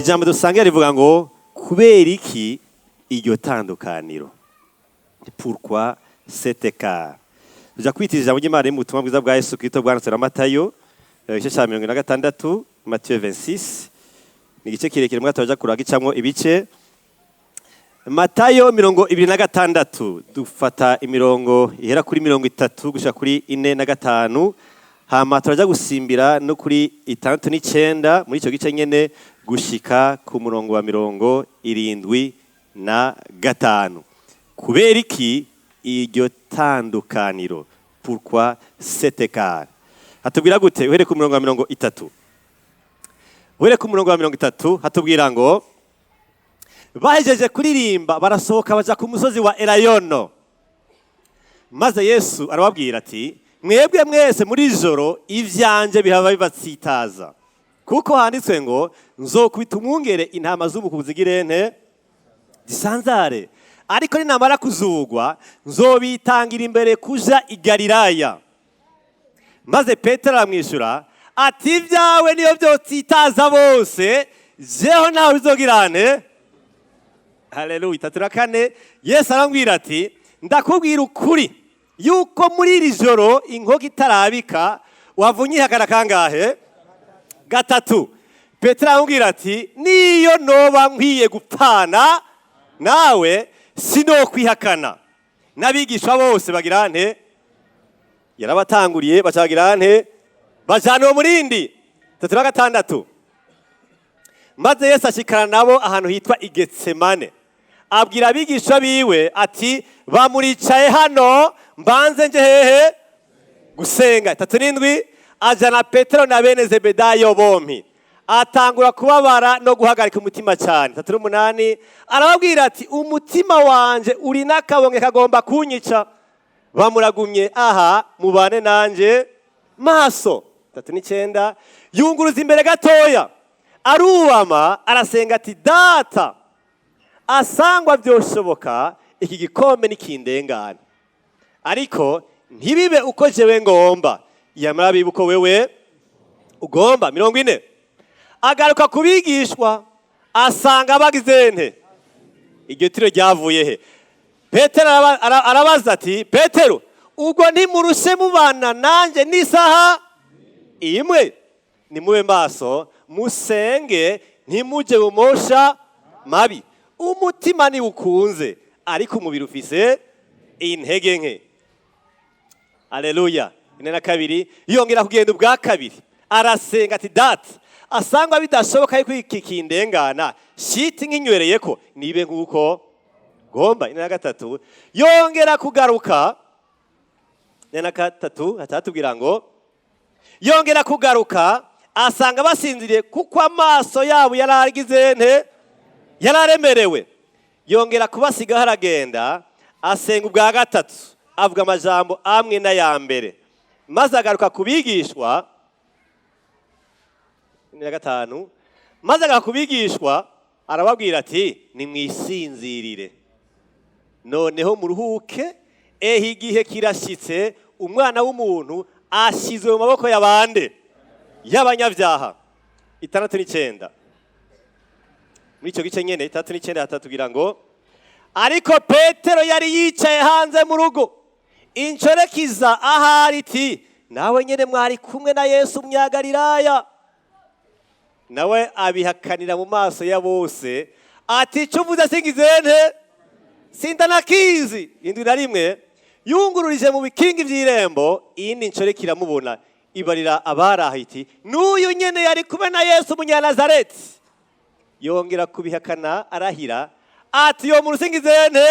Ijambo dusangira rivuga ngo: kubera iki iryo tandukaniro? Pourquoi cet écart? Tuja kwita ijambo ry'Imana riri mu butumwa bwiza bwa Yesu Kristo bwanditswe na Matayo, igice cya 26, Matthieu 26. Ni igice kirekire, mwa turaja kuragicamwo ibice. Matayo 26, dufata imirongo ihera kuri 30 gushika kuri 45, hama turaja gusimbira no kuri 69 muri icyo gice nyene, gushika ku murongo wa 75. Kubera iki iryo tandukaniro? Pourquoi cet écart? Hatubwira gute? Uhere ku murongo wa 30, uhere ku murongo wa 30, hatubwira ngo: bahejeje kuririmba, barasohoka, baja ku musozi wa Elayono. Maze Yesu arababwira ati: "Mwebwe mwese muri joro ivyanje bihava bibatsitaza, kuko handitswe ngo: 'Nzokubita umwungere, intama z'umukuzi zigirente zisanzare.' Ariko ninamara kuzugwa, nzobitangira imbere kuja i Galilaya." Maze Petero aramwishyura ati: "Ibyawe niyo byotsitaza bose, jeho ntawe bizogirane." Haleluya! 34. Yesu arambwira ati: "Ndakubwira ukuri yuko muri iri joro, inkoko itarabika, wavunye ihakana kangahe? Gatatu." Petero aramubwira ati: "Niyo noba nkwiye gupfana nawe, sinokwihakana." N'abigisha bose bagira nte? Yarabatanguriye, bacagira nte? Bajana uwo murindi. 36. Maze Yesu ashikana nabo ahantu hitwa Igetsemane, abwira abigisha biwe ati: "Bamuricaye hano, mbanze nje hehe? Gusenga." 37. Ajana Petero na bene Zebedayo bompi, atangura kubabara no guhagarika umutima cyane. 38. Arababwira ati: "Umutima wanje uri n'akabonge kagomba kunyica, bamuragumye aha, mubane nanje maso." 39. Yunguruza imbere gatoya, arubama, arasenga ati: "Data, asangwa byoshoboka, iki gikombe nikindengane, ariko ntibibe uko jewe ngomba, yamara bibe uko wewe ugomba." 40. Agaruka kubigishwa, asanga bagize nte? Iryo tiro ryavuye he? Petero arabaza ati: "Petero, ubwo ntimurushe mubana nanjye n'isaha imwe? Nimube maso, musenge, ntimujye mumosha mabi. Umutima niwukunze, ariko umubiri ufise intege nke." Aleluya! 42. Yongera kugenda ubwa kabiri, arasenga ati: "Data, asangwa bidashoboka yuko iki kindengana, shiti nkinywereye ko, nibe nk'uko gomba." 43. Yongera kugaruka, 43, atatubwira ngo: yongera kugaruka, asanga basinziriye, kuko amaso yabo yari agize nte? Yari aremerewe. Yongera kubasigaho, aragenda, asenga ubwa gatatu, avuga amajambo amwe n'aya mbere. Maze agaruka ku bigishwa, 45, maze agaruka ku bigishwa, arababwira ati: "Nimwisinzirire noneho, muruhuke. Ehe, igihe kirashyitse, Umwana w'umuntu ashyizwe mu maboko y'abande? Y'abanyabyaha." 69. Muri icyo gice nyene, 69, hatatubwira ngo: ariko Petero yari yicaye hanze mu rugo. Incorekiza ahari iti: "Nawe nyene mwari kumwe na Yesu Umunyagalilaya." Nawe abihakanira mu maso ya bose ati: "Icyo uvuze singize nte? Sindanakizi." 71. Yungururije mu bikingi by'irembo, iyindi nshoreke iramubona, ibarira abari aho iti: "N'uyu nyene yari kumwe na Yesu Umunyanazareti." Yongera kubihakana, arahira ati: "Yo muntu singize nte?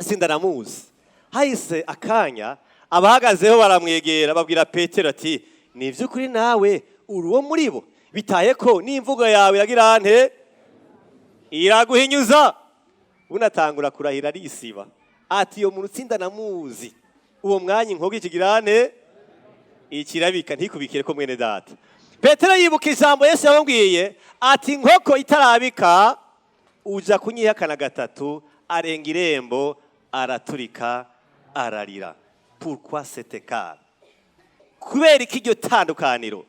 Sindanamuzi." Hahise akanya, abahagazeho baramwegera, babwira Petero ati: "Ni iby'ukuri, nawe uri uwo muri bo, bitaye ko n'imvugo yawe iragira nte? Iraguhinyuza." Unatangura kurahira, arisiba ati: "Iyo muntu sindanamuzi." Uwo mwanya inkoko ikigira nte? Ikirabika. Ntikubikire ko, mwene data. Petero yibuka ijambo Yesu yamubwiye ati: "Inkoko itarabika, uja kunyihakana gatatu." Arenga irembo, araturika, ararira. Pourquoi cet écart? Kubera iki iryo tandukaniro?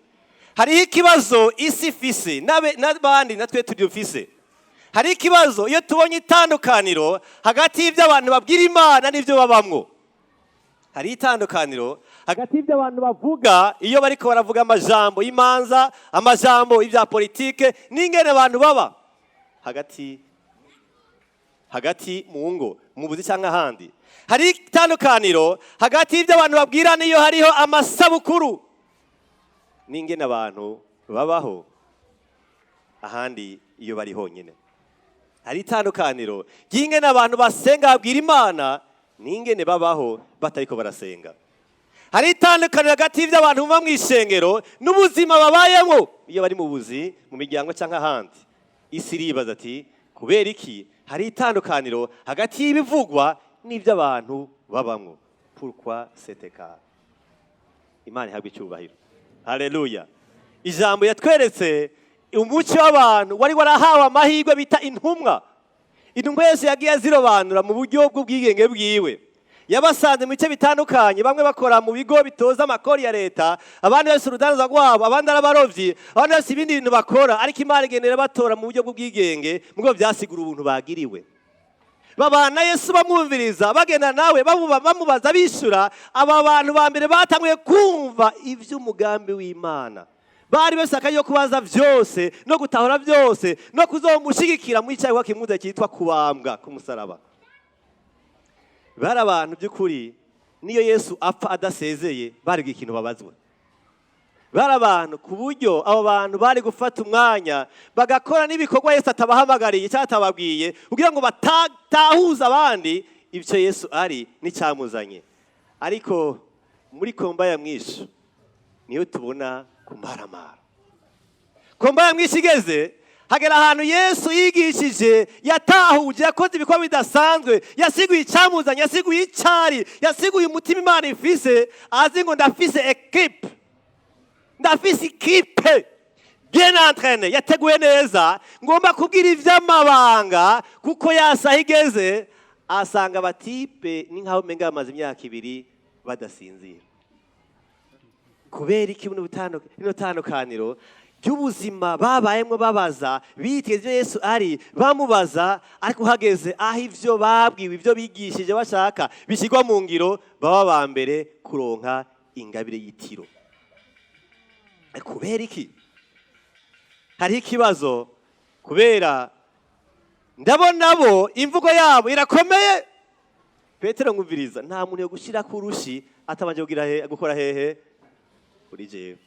Hariho ikibazo isi ifise n'abandi natwe tudufise. Hari ikibazo iyo tubonye itandukaniro hagati y'ibyo abantu babwira Imana n'ibyo babamwo. Hari itandukaniro hagati y'ibyo abantu bavuga iyo bariko baravuga amajambo y'imanza, amajambo y'ibya politike, n'ingene abantu baba hagati hagati mu ngo, mu buzi cyangwa ahandi. Hari itandukaniro hagati y'ibyo abantu babwira n'iyo hariho amasabukuru n'ingene abantu babaho ahandi iyo bari honyine. Hari itandukaniro ry'ingene abantu basenga babwira Imana n'ingene babaho batariko barasenga. Hari itandukaniro hagati y'ibyo abantu bumva mu ishengero n'ubuzima babayemo iyo bari mu buzi, mu miryango cyangwa ahandi. Isi iribaza ati: kubera iki hari itandukaniro hagati y'ibivugwa n'ibyo abantu babamwo? Pourquoi cet écart? Imana ihabwa icyubahiro, haleluya! Ijambo yatweretse umuco w'abantu wari warahawe amahirwe bita intumwa. Intumwa Yesu yagiye azirobanura mu buryo bw'ubwigenge bwiwe. Yabasanze mu bice bitandukanye, bamwe bakora mu bigo bitoza amakori ya leta, abandi bafise urudandaza rwabo, abandi ari abarovyi, abandi bafise ibindi bintu bakora, ariko Imana igenda irabatora mu buryo bw'ubwigenge. Mugabo byasigura ubuntu bagiriwe, babana Yesu, bamwumviriza, bagenda nawe, bamubaza, bishura. Aba bantu ba mbere batanguye kumva iby'umugambi w'Imana bari bafise akaryo kubaza byose no gutahura byose no kuzomushigikira mu icyayi kimwuza cyitwa kubambwa ku musaraba. Bari abantu by'ukuri niyo Yesu apfa adasezeye bari ikintu babazwa. Bari abantu ku buryo abo bantu bari gufata umwanya bagakora n'ibikorwa Yesu atabahamagariye cyangwa atababwiye, kugira ngo batahuze abandi ibyo Yesu ari n'icyamuzanye. Ariko muri combat ya mwisho niyo tubona kumaramara. Combat ya mwisho igeze, hagera ahantu Yesu yigishije, yatahuje, yakoze ibikorwa bidasanzwe, yasiguye icyamuzanye, yasiguye icyari, yasiguye umutima Imana ifise, azi ngo ndafise équipe, ndafise ikipe bien entraînée, yateguye neza, ngomba kubwira ivy'amabanga. Kuko yasaha igeze, asanga aba types ni nkaho umenga bamaze imyaka 2 badasinzira. Kubera iki rino tandukaniro ry'ubuzima babayemwo, babaza, biteze ibyo Yesu ari, bamubaza, ariko hageze aho ivyo babwiwe, ivyo bigishije bashaka bishyirwa mu ngiro, baba ba mbere kuronka ingabire y'itiro? Kubera iki hariho ikibazo? Kubera ndabona bo imvugo yabo irakomeye. Petero, ngumviriza, nta muntu yo gushyira ku rushi atabanje kugira he, gukora hehe kuri jewe.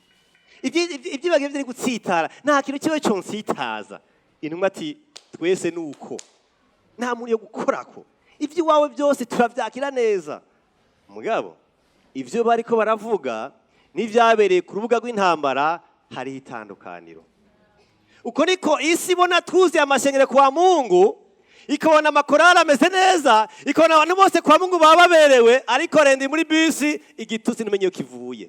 Ibyibagiwe byari gutsitara, nta kintu kiba cyonsitaza. Intumwa ati: twese nuko nta muntu yo gukorako, iby'iwawe byose turabyakira neza. Mugabo ibyo bariko baravuga n'ibyabereye ku rubuga rw'intambara hariho itandukaniro. Uko niko isi ibona twuzuye amashengero kwa Mungu, ikabona amakorari ameze neza, ikabona abantu bose kwa Mungu baba baberewe, ariko lundi muri bisi igitutsi ntumenye iyo kivuye.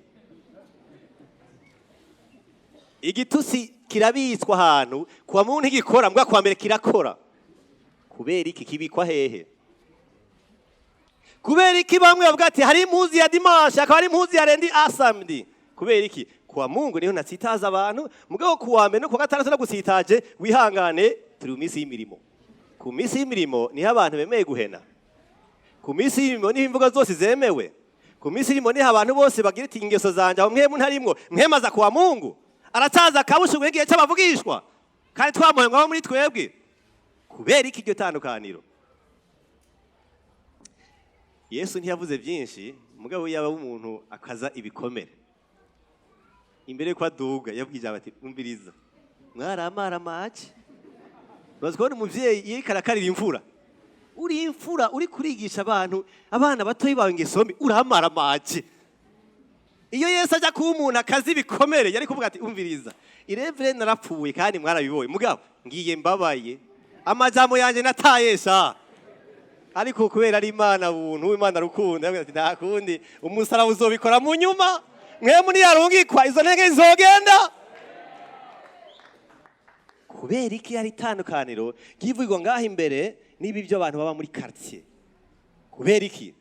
Igitutsi kirabitswa ahantu kwa Mungu ntigikora, mbwa kwa mbere kirakora. Kubera iki kibikwa hehe? Kubera iki bamwe bavuga ati hari impuzu ya dimanche, hakaba hari impuzu ya lundi à samedi? Kubera iki kwa Mungu niho natsitaza abantu, mugabo ku wa mbere no ku wa gatandatu no gusitaje? Wihangane, turi mu minsi y'imirimo. Ku minsi y'imirimo niho abantu bemeye guhena, ku minsi y'imirimo niho imvugo zose zemewe, ku minsi y'imirimo niho abantu bose bagira iti ingeso zanje aho mwemu ntarimwo, mwemaza kuwa Mungu aracaza akabushuguye igihe cy'abavugishwa kandi twamuhe ngo abe muri twebwe. Kubera iki iryo tandukaniro? Yesu ntiyavuze byinshi, mugabo yaba umuntu akaza ibikomere imbere yuko aduga, yabwiye ijambo ati: umviriza, mwaramara make. Urazi kubona umuvyeyi iyo ariko arakarira imfura, uri imfura, uri kurigisha abantu, abana batoyi bawe ingeso mbi, uramara make. Iyo Yesu ajya kuba umuntu akazi ibikomere, yari kuvuga ati: umviriza, irevure narapfuye kandi mwarabibonye, mugabo ngiye mbabaye, amajambo yanjye nataye sha. Ariko kubera ari Imana buntu, Imana rukundo, yavuze ati: nta kundi, umusaraba uzobikora mu nyuma, mwe niyarungikwa izo ntege zizogenda. Kubera iki hari itandukaniro ry'ivugwa ngaho imbere niba ibyo abantu baba muri quartier? Kubera iki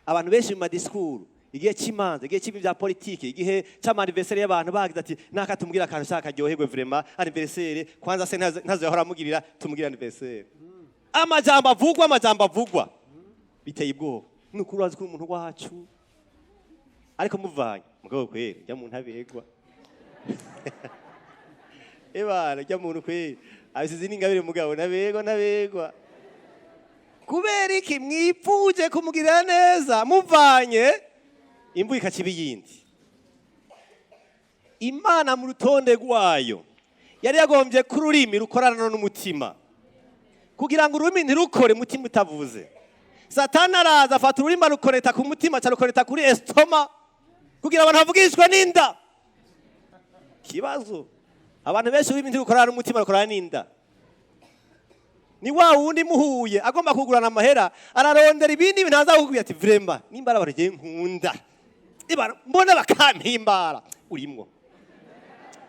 abantu benshi mu ma discours Igihe cy'imanza, igihe cy'ibi bya politiki, igihe cy'ama anniversaire y'abantu, bagize ati: "Naka tumubwira akantu ushaka aryoherwe vraiment anniversaire." Kwanza se ntazo yahora amugirira, tumubwira anniversaire. Amajambo avugwa, amajambo avugwa biteye ubwoba. Ni ukuri urazi ko uri umuntu wacu, ariko muvanye mugabo kweri jya mu ntabegwa ebana, jya muntu kweri abisize n'ingabire, mugabo ntabegwa, ntabegwa. Kubera iki? Mwipfuje kumugirira neza, muvanye imvugo ikaciba iyindi. Imana mu rutonde rwayo yari yagombye ko ururimi rukorana n'umutima, kugira ngo ururimi ntirukore umutima utavuze. Satani araza afata ururimi arukoreta ku mutima, acarukoreta kuri estomac, kugira abantu bavugishwe n'inda. Kibazo, abantu benshi ururimi ntirukorana n'umutima, rukorana n'inda. Ni wa wundi muhuye agomba kugurana amahera, ararondera ibindi bintu aza kukubwira ati: "Vraiment, nimba ari abantu jewe nkunda, ibara mbona bakampimbara, urimwo,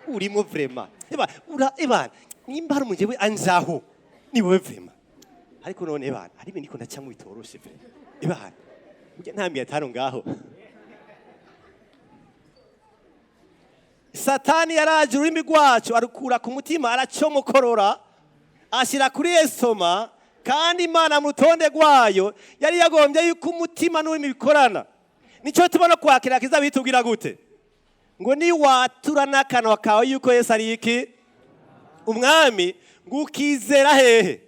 urimo vraiment. Eba ura ebana, nimba ari umuntu jewe anzaho ni wowe vraiment. Ariko none ebana, hari ibintu ndiko ndacamwo bitoroshe vraiment. Ebana burya nta 500 ngaho." Satani yaraje, ururimi rwacu arukura ku mutima, aracomokorora, ashyira kuri estomac. Kandi Imana mu rutonde rwayo yari yagombye yuko umutima n'ururimi bikorana. Nicyo tubona kwakira kiza bitubwira gute? Ngo niwatura n'akanwa kawe yuko Yesu ari iki? Umwami. Ngo ukizera hehe?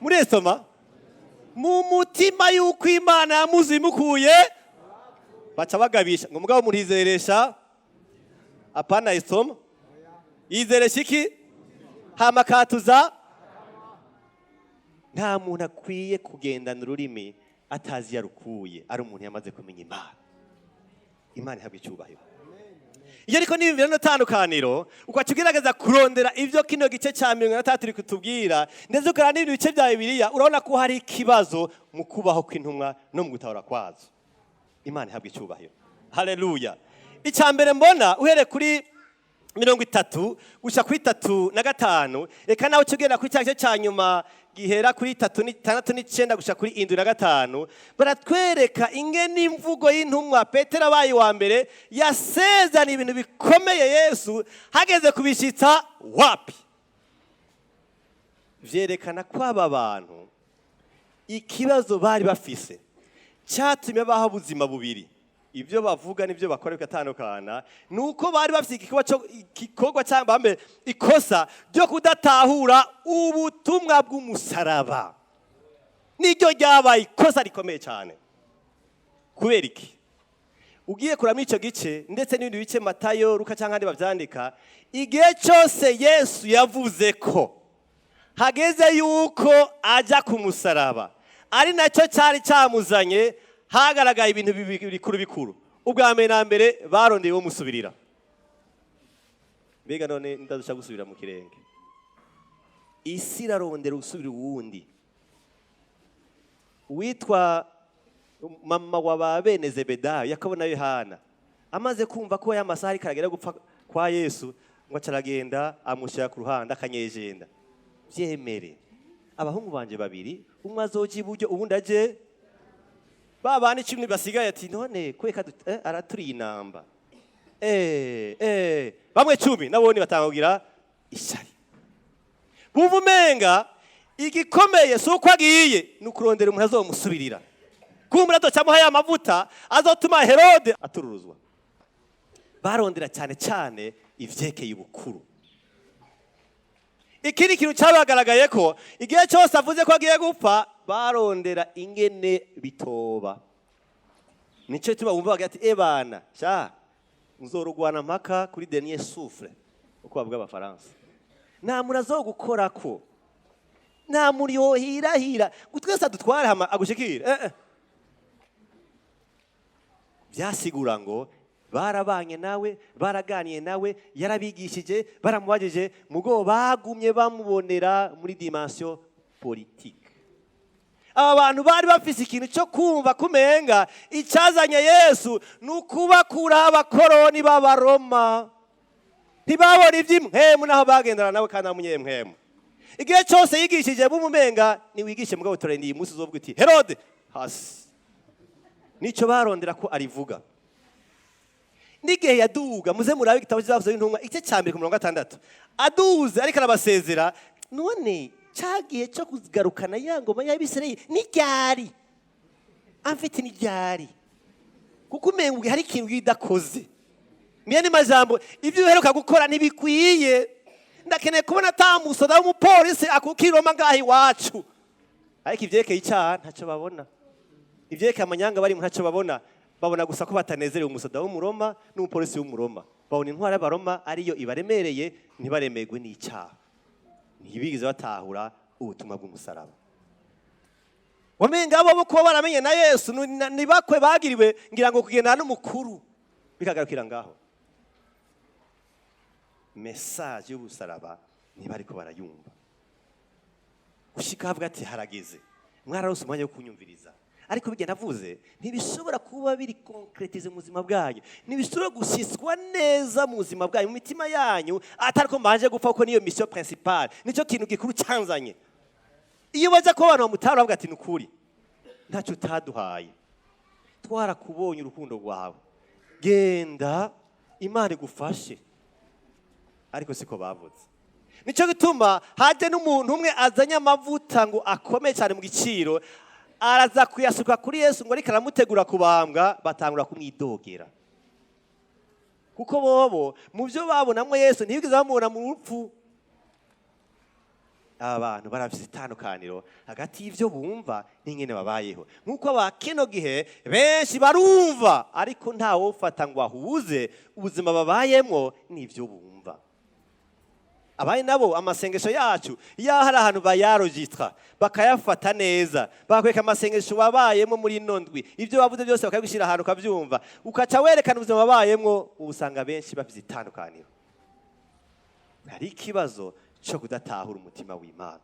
Muri estomac? Mu mutima, yuko Imana yamuzimukuye. Baca bagabisha ngo mugabo murizeresha apana estomac, yizeresha iki? Hama katuza. Nta muntu akwiye kugendana ururimi atazi yarukuye, ari umuntu yamaze kumenya Imana. Imana ihabwa icyubahiro. Iyo ariko nibimvira no tandukaniro, ukaca ugerageza kurondera ibyo kino gice cya 33 iri kutubwira, ndetse ukareba n'ibindi bice bya Bibiliya, urabona ko hari ikibazo mu kubaho kw'intumwa no mu gutahura kwazo. Imana ihabwa icyubahiro, haleluya. Icya mbere mbona, uhereye kuri 30 gushika kuri 35, reka nawe uce ugenda kuri cya gice cya nyuma gihera kuri 36 gushika kuri 75, baratwereka ingene imvugo y'intumwa, Petero abaye uwa mbere, yasezerana ibintu bikomeye Yesu, hageze kubishitsa wapi. Vyerekana ko aba bantu ikibazo bari bafise cyatumye baha ubuzima bubiri, ibyo bavuga n'ibyo bakora bigatandukana, ni uko bari bafite igikorwa cyangwa bambe ikosa ryo kudatahura ubutumwa bw'umusaraba. Niryo ryabaye ikosa rikomeye cyane. Kubera iki? Ugiye kuramo icyo gice ndetse n'ibindi bice, Matayo, Luka cyangwa andi babyandika, igihe cyose Yesu yavuze ko hageze yuko ajya ku musaraba, ari nacyo cyari cyamuzanye, hagaragaye ibintu bibiri bikuru bikuru. Ubwa mbere na mbere, barondeye uwo musubirira. Mbega none ndadusha gusubira mu kirenge? Isi irarondera gusubira uwundi. Uwitwa mama wa ba bene Zebedayo, Yakobo na Yohana, amaze kumva ko ya masaha ariko aragera gupfa kwa Yesu, ngo aca aragenda amushyira ku ruhande akanyejenda: "Byemere abahungu banje babiri, umwe azoja iburyo, uwundi aje." Ba bandi 10 basigaye ati: "None kweka araturiye inamba." Bamwe 10 nabone batangira ishyari, bumva umenga igikomeye si uko agiye, ni ukurondera umuntu azomusubirira, kumbura azocamuha ya mavuta azotuma Herode atururuzwa. Barondera cyane cyane ivyekeye ubukuru. Ikindi kintu cyabagaragaye ko igihe cyose avuze ko agiye gupfa, barondera ingene bitoba. Nicyo gituma bumva bagira ati: "Ebana sha, nzorugwana mpaka kuri dernier souffle," uko bavuga Abafaransa. Nta muntu azogukorako, nta muntu yohirahira ngo twese adutware hama agushikire. Byasigura ngo barabanye nawe, baraganiye nawe, yarabigishije, baramubajije, mugo bagumye bamubonera muri dimension politique. Aba bantu bari bafise ikintu cyo kumva kumenga icyazanye Yesu ni ukubakuraho abakoroni b'Abaroma. Ntibabona iby'impwemu naho bagendana nawe kandi amunyempwemu. Igihe cyose yigishije bumumenga niwigishe, mugabo turarindiriye umunsi uzovuga uti: "Herode hasi." Nicyo barondera ko arivuga. N'igihe yaduga, muze murabe igitabo cy'Ibyakozwe n'Intumwa, igice cya 1 ku murongo 6, aduze ariko arabasezera: "None ca gihe cyo kugarukana ya ngoma y'Abisirayeli ni ryari? Amfite ni ryari?" Kuko umenga hari ikintu idakoze. Muyandi majambo, ibyo uheruka gukora ntibikwiye. Ndakeneye kubona ata musoda w'umupolisi akukiroma ngaho iwacu. Ariko ivyerekeye icyaha ntacyo babona, ivyerekeye amanyanga barimo ntacyo babona. Babona gusa ko batanezerewe umusoda w'Umuroma n'umupolisi w'Umuroma. Babona intwara y'Abaroma ariyo ibaremereye, ntibaremerwe n'icyaha. Ntibigeze batahura ubutumwa bw'umusaraba. Wamenga abo bo kuba baramenye na Yesu nibakwe bagiriwe, ngira ngo kugendana n'umukuru bikagarukira ngaho. Message y'ubusaraba ntibariko barayumva. Gushika avuga ati: "Harageze, mwararose umwanya wo kunyumviriza, ariko bijya navuze ntibishobora kuba biri concrétisé mu buzima bwanyu, ntibishobora gushyiswa neza mu buzima bwanyu, mu mitima yanyu, atari ko mbanje gupfa, kuko niyo mission principale, nicyo kintu gikuru cyanzanye." Iyo baza kuba abantu bamutara, bavuga ati: "Ni ukuri ntacyo utaduhaye, twarakubonye urukundo rwawe, genda Imana igufashe." Ariko siko bavuze. Nicyo gituma haje n'umuntu umwe azanye amavuta ngo akomeye cyane mu giciro, araza kuyasuka kuri Yesu ngo ariko aramutegura kubambwa, batangura kumwidogera, kuko bobo mu byo babonamwo Yesu ntibigeze bamubona mu rupfu. Aba bantu barafise itandukaniro hagati y'ivyo bumva n'ingene babayeho, nk'uko aba kino gihe benshi barumva, ariko ntawofata ngo ahuze ubuzima babayemwo n'ivyo bumva. Abaye nabo amasengesho yacu, iyo hari ahantu bayarojitra bakayafata neza, bakwereka amasengesho wabayemo muri ino ndwi, ibyo wavuze byose bakabishyira ahantu ukabyumva, ukaca werekana ubuzima wabayemwo, usanga benshi bafite itandukaniro. Hari ikibazo cyo kudatahura umutima w'Imana.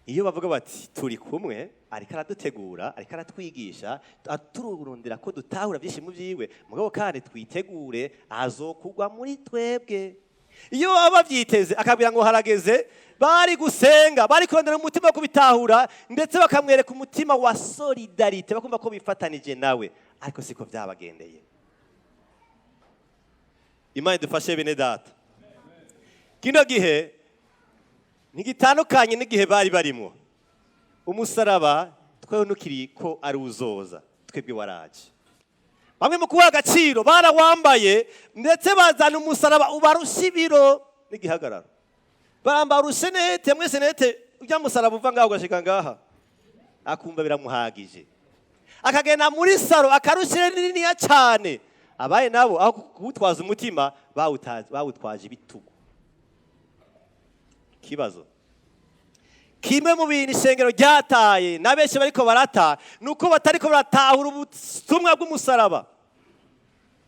Iyo bavuga bati: "Turi kumwe, ariko aradutegura, ariko aratwigisha, aturondera ko dutahura byinshi mu byiwe, mugabo kandi twitegure azokugwa muri twebwe." Iyo baba babyiteze akabwira ngo harageze, bari gusenga, bari kurondera umutima wo kubitahura, ndetse bakamwereka umutima wa solidarité, bakumva ko bifatanije nawe. Ariko siko byabagendeye. Imana idufashe, bene Data. Kino gihe ntigitandukanye n'igihe bari barimo. Umusaraba twewe ntukiri ko ari uzoza, twebwe waraje. Bamwe mu kubaha agaciro barawambaye, ndetse bazana umusaraba ubarusha ibiro n'igihagararo, barambara urushenete mwese nete ujya musaraba uva ngaho ugashika ngaha, akumva biramuhagije, akagenda muri salon akarushira niniya cyane. Abaye nabo aho kuwutwaza umutima bawutwaje ibitugu. Ikibazo kimwe mu bintu ishengero ryataye na benshi bariko barata, ni uko batariko baratahura ubutumwa bw'umusaraba,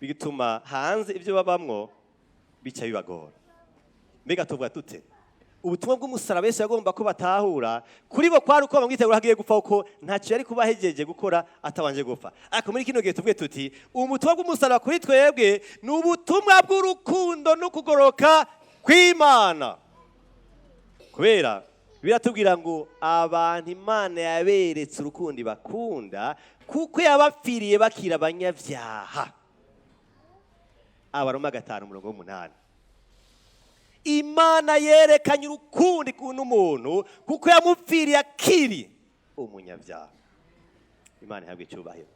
bigatuma hanze ibyo babamwo bica bibagora. Mbega tuvuga tute? Ubutumwa bw'umusaraba Yesu yagomba ko batahura, kuri bo kwari uko bamwitegura agiye gupfa, kuko ntacyo yari kuba ahejeje gukora atabanje gupfa. Ariko muri kino gihe tuvuge tuti: ubutumwa bw'umusaraba kuri twebwe ni ubutumwa bw'urukundo no kugoroka kw'Imana, kubera biratubwira ngo abantu Imana yaberetse urukundo ibakunda kuko yabapfiriye bakira abanyabyaha. Abaroma 5 umurongo w'8. Imana yerekanye urukundo ikunda umuntu kuko yamupfiriye akiri umunyabyaha. Imana ihabwa icyubahiro,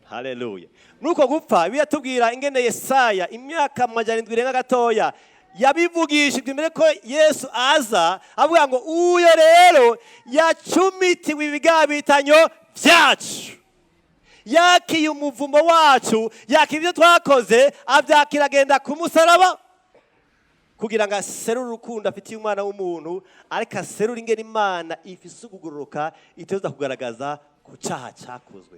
haleluya. Muri uko gupfa biratubwira ingene Yesaya imyaka 700 irenga gatoya yabivugishijwe imbere ko Yesu aza, avuga ngo uyo rero yacumitiwe ibigabitanyo byacu, yakiye umuvumo wacu, yakiye ibyo twakoze, abyakira, agenda ku musaraba kugira ngo aserure urukundo afitiye umwana w'umuntu, ariko aserure ingene Imana ifise ukugororoka iteza kugaragaza ku cyaha cyakozwe.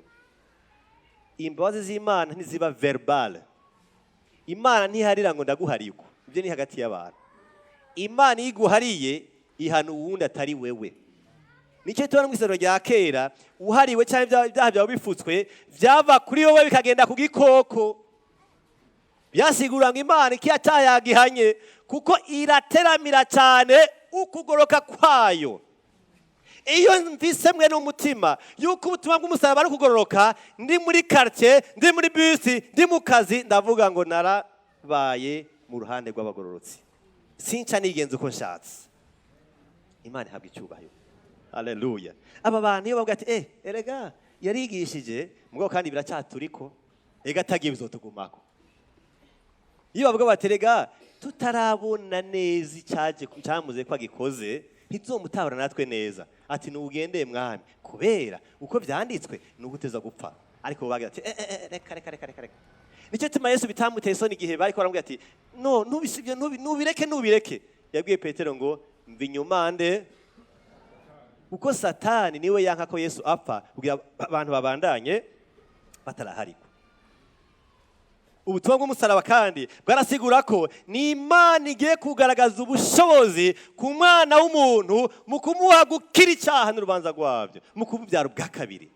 Imbabazi z'Imana ntiziba verbale. Imana ntiharira ngo ndaguhariye uko, ibyo ni hagati y'abantu. Imana iyo iguhariye ihana uwundi atari wewe. Nicyo tubona mu Isezerano rya Kera: uhariwe cyangwa ibyaha byawe bifutswe, byava kuri wowe bikagenda ku gikoko. Byasigura ngo Imana ikiya yagihanye, kuko irateramira cyane ukugoroka kwayo. Iyo mvise mwe n'umutima yuko ubutumwa bw'umusaraba ari ukugororoka, ndi muri quartier, ndi muri bisi, ndi mu kazi, ndavuga ngo narabaye mu ruhande rw'abagororotsi, sinca nigenza uko nshatse. Imana ihabwa icyubahiro, haleluya. Aba bantu iyo bavuga ati: "Erega yarigishije mugabo kandi biracyaturiko, ega atagiye bizotugumako." Iyo bavuga bati: "Erega tutarabona neza icyaje cyamuze ko agikoze, ntituzomutabara natwe neza," ati: "Nugendeye mwami, kubera uko byanditswe ni uguteza gupfa." Ariko bo bagira ati: "Eh, eh, eh, reka, reka, reka, reka, reka." Nicyo gituma Yesu bitamuteye isoni igihe bariko baramubwira ati: "No, ntubisibye, nubireke, nubireke." Yabwiye Petero ngo: "Mva inyuma nde," kuko Satani niwe yanka ko Yesu apfa kugira abantu babandanye bataraharikwa. Ubutumwa bw'umusaraba kandi bwarasigura ko ni Imana igiye kugaragaza ubushobozi ku mwana w'umuntu mu kumuha gukira icyaha n'urubanza rwabyo, mu kumubyara ubwa kabiri,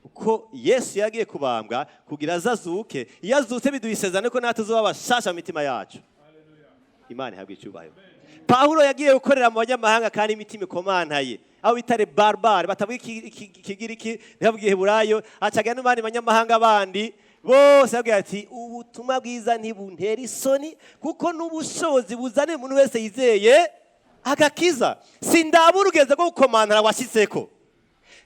uko Yesu yagiye kubambwa kugira azazuke. Iyo azutse, biduha isezerano ko natwe tuzoba bashasha mu mitima yacu. Imana ihabwa icyubahiro. Pawulo yagiye gukorera mu banyamahanga kandi imitima ikomantaye, aho bita les barbares, batavuga Ikigiriki, ntibavuge Iheburayo, acaga n'abandi banyamahanga bandi bose, ababwira ati: "Ubutumwa bwiza ntibuntera isoni, kuko n'ubushobozi buzanira umuntu wese yizeye agakiza." Sindaba urugendo rwo gukomantara washyitseko,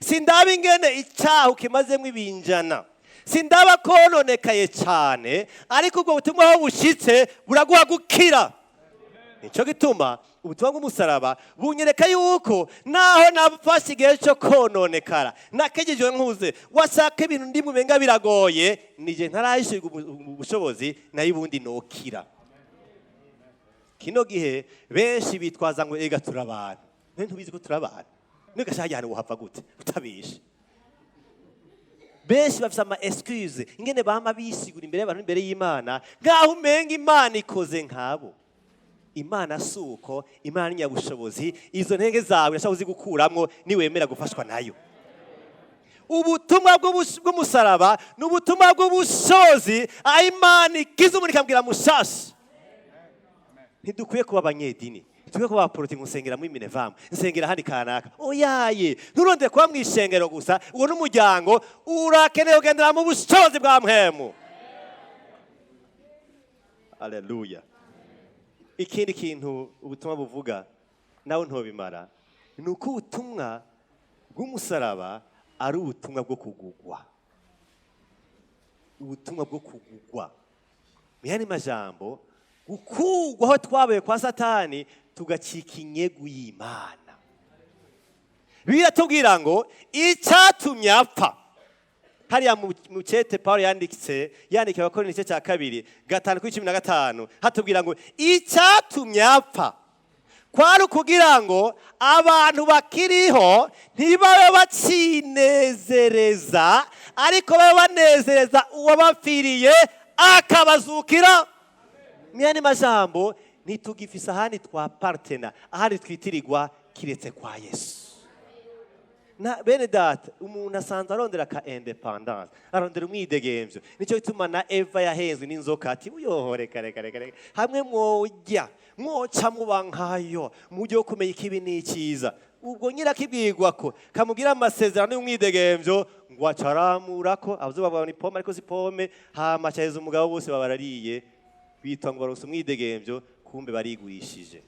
sindaba ingene icyaha ukimazemo ibinjana, sindaba kononekaye cyane, ariko ubwo butumwa aho bushyitse buraguha gukira. Nicyo gituma ubutumwa bw'umusaraba bunyereka yuko naho nafashe igihe cyo kononekara, nakejejwe nkuze, washaka ibintu ndimwe umenga biragoye, nije ntarayishirwa ubushobozi, nayo ubundi nokira. Kino gihe benshi bitwaza ngo: "Ega turi abantu." None ntubizi ko turi abantu? Nigashaka ahantu wohava gute utabishe? Benshi bafise ama excuse, ingene bama bisigura imbere y'abantu, imbere y'Imana, nkaho umenga Imana ikoze nkabo. Imana si uko. Imana ni nyabushobozi. Izo ntege zawe irashobora kuzigukuramwo niwemera gufashwa nayo. Ubutumwa bw'umusaraba ni ubutumwa bw'ubushobozi, aho Imana ikiza umuntu ikambwira mushasha. Ntidukwiye kuba abanyedini, ntidukwiye kuba abaporoti ngo nsengera muri minevamu, nsengera ahandi kanaka. Oyaye, nturondere kuba mu ishengero gusa, uwo n'umuryango. Urakeneye kugendera mu bushobozi bwa mpemu. Aleluya. Ikindi kintu ubutumwa buvuga, nawe ntobimara, ni uko ubutumwa bw'umusaraba ari ubutumwa bwo kugugwa, ubutumwa bwo kugugwa. Mu yandi majambo, gukugwa aho twabaye kwa Satani, tugacika inyegu y'Imana. Biratubwira ngo icyatumye apfa, hariya mu cete Paul yanditse yandikiye Abakorinto, igice cya 2, 5 kuri 15, hatubwira ngo icyatumye apfa kwari ukugira ngo abantu bakiriho ntibabe bacinezereza, ariko babe banezereza uwabapfiriye akabazukira. Mu yandi majambo, ntitugifise ahandi twapartena, ahandi twitirirwa, kiretse kwa Yesu. Na bene data, umuntu asanzwe arondera ka indépendance, arondera umwidegemvyo. Nicyo gituma na Eva yahenzwe n'inzoka, ati: "Uyoho, reka, reka, reka, reka, hamwe mwojya mwoca muba nkayo mu buryo bwo kumenya ikibi n'icyiza." Ubwo nyirakibwirwa ko kamugira amasezerano y'umwidegemvyo, ngo acaramura ko abazo bavuga ni pome, ariko si pome. Hama acaheza umugabo, bose babarariye, bitwa ngo baronse umwidegemvyo, kumbe barigurishije.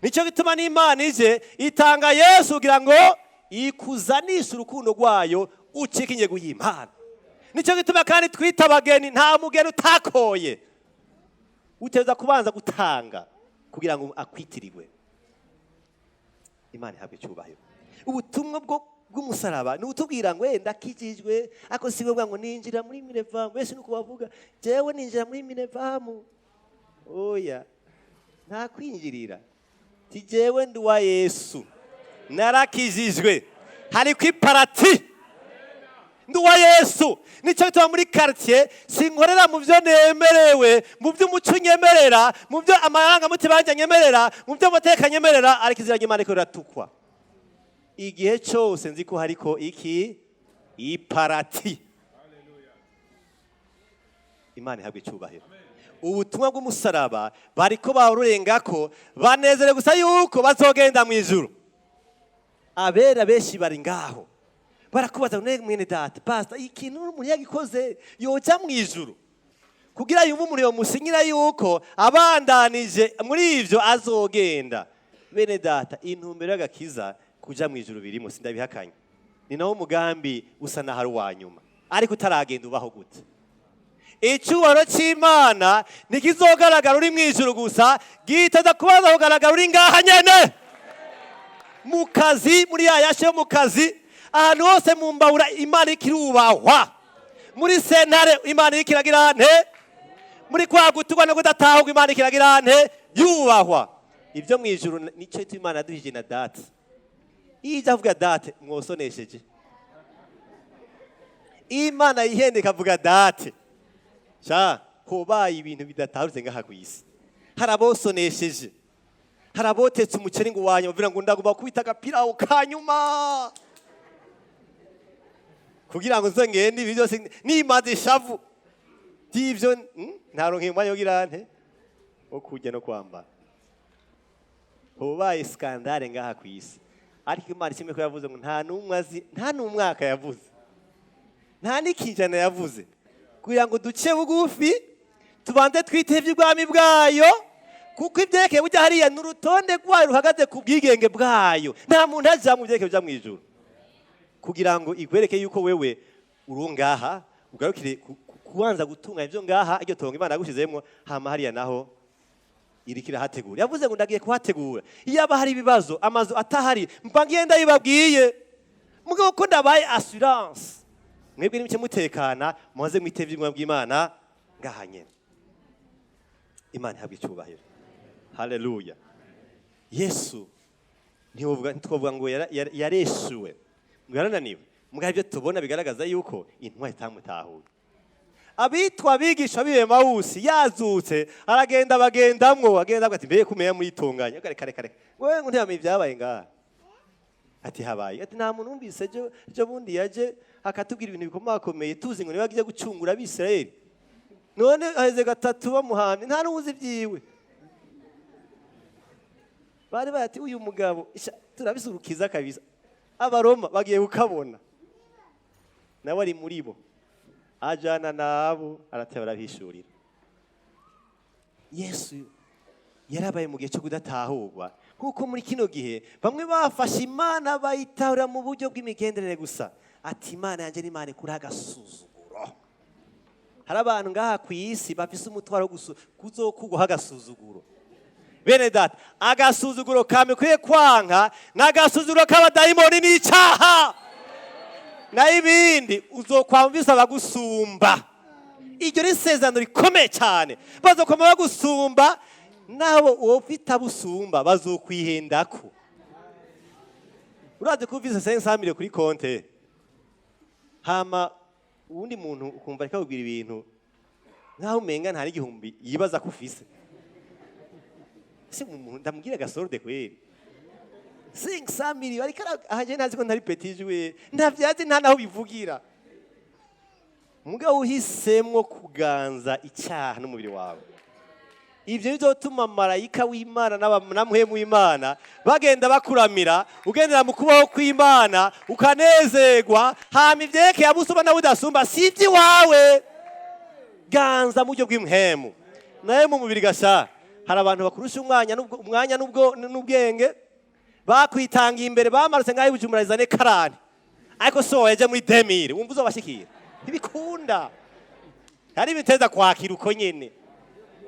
Nicyo gituma n'Imana ije itanga Yesu kugira ngo ikuzanishe urukundo rwayo, ucike inyegu y'Imana. Nicyo gituma kandi twita abageni. Nta mugeni utakoye. Uteza kubanza gutanga kugira ngo akwitirirwe. Imana ihabwe icyubahiro. Ubutumwa bwo bw'umusaraba ni utubwira ngo wenda akijijwe, ariko si ngombwa ngo ninjira muri minevamu. Benshi nuko bavuga: "Jewe ninjira muri minevamu." Oya, nta kwinjirira. Ti jewe ndi uwa Yesu, narakijijwe, hariko iparati, ndi uwa Yesu. Nicyo gituma muri quartier sinkorera mu byo nemerewe, mu byo umuco unyemerera, mu byo amarangamutima yanjye anyemerera, mu byo amateka anyemerera, ariko izina ry'Imana riko riratukwa. Igihe cyose nzi ko hariko iki iparati. Imana ihabwa icyubahiro. Ubutumwa bw'umusaraba bariko bawurengako, banezerewe gusa yuko bazogenda mu ijuru. Abera benshi bari ngaho barakubaza ngo: "Mwene data pastor, ikintu umuntu yagikoze yoja mu ijuru?" Kugira yumve umuntu yomusinyira yuko abandanije muri ivyo azogenda. Bene data, intumbero y'agakiza kuja mu ijuru birimo, sindabihakanye, ni nawo mugambi usa naho ari uwa nyuma. Ariko utaragenda ubaho gute? Icyubahiro cy'Imana ntikizogaragara uri mu ijuru gusa, giteza kubaza kugaragara uri ngaha nyene mu kazi, muri ya yashe yo mu kazi, ahantu hose mu mbabura Imana ikirubahwa, muri sentare Imana ikiragira nte, muri kwa gutukwa no kudatahurwa Imana ikiragira nte, yubahwa. Ibyo mu ijuru nicyo Imana yaduhije na date. Iyo ijya avuga date mwosonesheje, iyo Imana yihende ikavuga date sha, hobaye ibintu bidatahutse ngaha ku isi. Hari abosonesheje, hari abotetse umuceri ngo wanyuma bavuga ngo ndagomba kubita agapira kanyuma kugira ngo nze ngende ibi byose nimaze ishavu by'ibyo, ntaronke umwanya wo kugira nte, wo kurya no kwambara. Hobaye scandale ngaha ku isi. Ariko Imana ishimwe ko yavuze ngo nta n'umwe azi, nta n'umwaka yavuze, nta n'ikinjana yavuze, kugira ngo duce bugufi, tubanze twite iby'ubwami bwayo, kuko ibyerekeye bujya hariya ni urutonde rwayo ruhagaze ku bwigenge bwayo. Nta muntu aja mu byerekeye bya mu ijuru, kugira ngo ikwereke yuko wewe uri ngaha, ugarukire kubanza gutunganya ibyo ngaha, iryo tongo Imana yagushizemo. Hama hariya naho iriko irahategura. Yavuze ngo ndagiye kuhategura. Iyo aba hari ibibazo, amazu atahari, mba ngiye ndabibabwiye. Mugabo ko ndabaye assurance, mwebwe nimuce mutekana, muze mwitevye iby'ubwami bw'Imana ngaha nyene. Imana ihabwa icyubahiro, haleluya. Yesu ntitwovuga ngo yareshuwe, ngo yarananiwe. Mugabo ibyo tubona bigaragaza yuko intumwa itamutahuye. Abitwa abigisha b'i Emawusi, yazutse aragenda bagendamwo, agenda avuga ati: "Mbere kumenya muritunganya kare kare kare." Ngo ngo ntiyamenye ibyabaye ngaha. Ati: "Habaye?" Ati: "Nta muntu wumvise ejo ejo bundi yaje akatubwira ibintu bikomakomeye, tuzi ngo niba agiye gucungura Abisirayeli, none haheze gatatu bamuhamye, nta n'uwuzi ibyiwe." Bari bati: "Uyu mugabo isha, turabisurukiza kabisa, Abaroma bagiye kukabona." Nawe ari muri bo, ajana nabo, arateba, arabishurira. Yesu yarabaye mu gihe cyo kudatahurwa, kuko muri kino gihe bamwe bafashe Imana bayitahura mu buryo bw'imigenderanire gusa. Ati: "Imana yanjye ni Imana ikuri agasuzuguro." Hari abantu ngaha ku isi bafise umutwaro wo kuzokugwaho agasuzuguro. Bene data, agasuzuguro kamikwiye kwanka ni agasuzuguro k'abadayimoni n'icyaha. Naho ibindi uzokwamvisa abagusumba. Iryo ni isezerano rikomeye cyane. Bazokoma bagusumba, nabo uwo ufite abusumba bazokwihendako. Urazi ko ufise 500 mille kuri konte, hama uwundi muntu ukumva ariko akubwira ibintu nkaho umenga nta n'igihumbi yibaza ko ufise. Ese umuntu ndamubwira agasorode kweri, 500 mille, ariko aha je ntazi ko ntari petit joueur, ntavyazi, nta naho bivugira. Mugabo uhisemwo kuganza icyaha n'umubiri wawe, ibyo bizotuma marayika w'Imana na mpwemu w'Imana bagenda bakuramira, ugendera mu kubaho kw'Imana, ukanezerwa. Hama ivyerekeye abusumba nawe udasumba si iby'iwawe. Ganza mu buryo bw'impwemu, nawe mu mubiri gasha. Hari abantu bakurusha umwanya n'ubwenge, bakwitangiye imbere, bamarutse ngaho i Bujumbura izane karani, ariko so yaje muri 2000, wumva uzobashikira? Ntibikunda. Hari ibiteza kwakira uko nyene,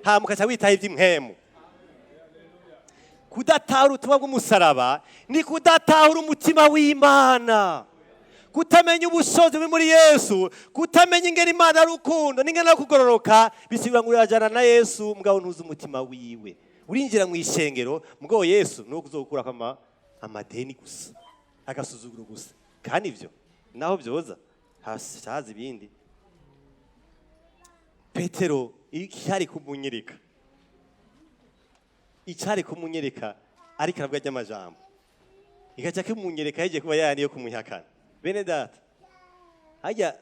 hama ukaca witaho ivy'impwemu. Kudatahura ubutumwa bw'umusaraba ni kudatahura umutima w'Imana, kutamenya ubushobozi buri muri Yesu, kutamenya ingene Imana ari urukundo n'ingene ari kugororoka. Bisigura ngo urajana na Yesu, mugabo ntuzi umutima wiwe. Urinjira mu ishengero, mugabo Yesu ni uwo kuzogukurako amadeni gusa, agasuzuguro gusa. Kandi ivyo naho vyoza haza ibindi. Petero icyari kumunyereka ariko aravuga ry'amajambo, igaca kimunyereka yagiye kuba yandi yo kumuhakana. Bene data, hajya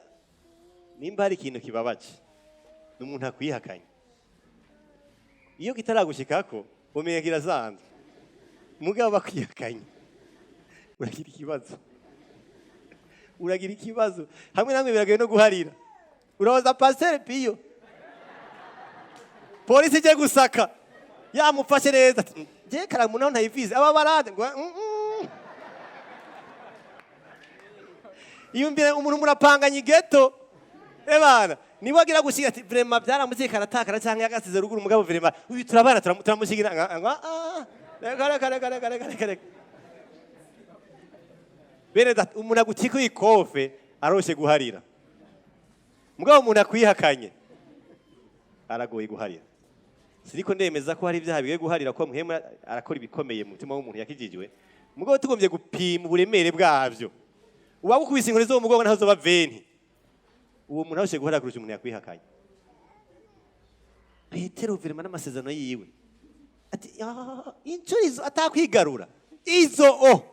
nimba hari ikintu kibabaje ni umuntu akwihakanye. Iyo kitaragushikako umenya kirasanzwe, mugabo bakwihakanye. Uragira ikibazo, uragira ikibazo. Hamwe namwe biragoye no guharira. Urabaza Pasiteri Piyo, polisi ije gusaka yamufashe neza ati, "Je karamu naho ntayivize aba barade ngo Iyumvire umuntu murapanganye igeto, ebana niba agira gushiga ati vraiment byaramutse karatakara cyangwa yagasize ruguru, mugabo vraiment uyu turabana, turamushigira ngo ah, reka reka reka reka reka reka reka. Bene data, umuntu agutika ikofe aroshe guharira, mugabo umuntu akwihakanye aragoye guharira. Siriko ndemeza ko hari ibyaha bigiye guharira, ko muhemu arakora ibikomeye mu mutima w'umuntu yakijijwe, mugabo tugombye gupima uburemere bwabyo, uwagukubise inkoni zo mu mugongo naho zoba 20, uwo muntu aroshe guharira kurusha umuntu yakwihakanye. Petero vraiment n'amasezerano yiwe ati: "Ah, inshuro izo atakwigarura izo." O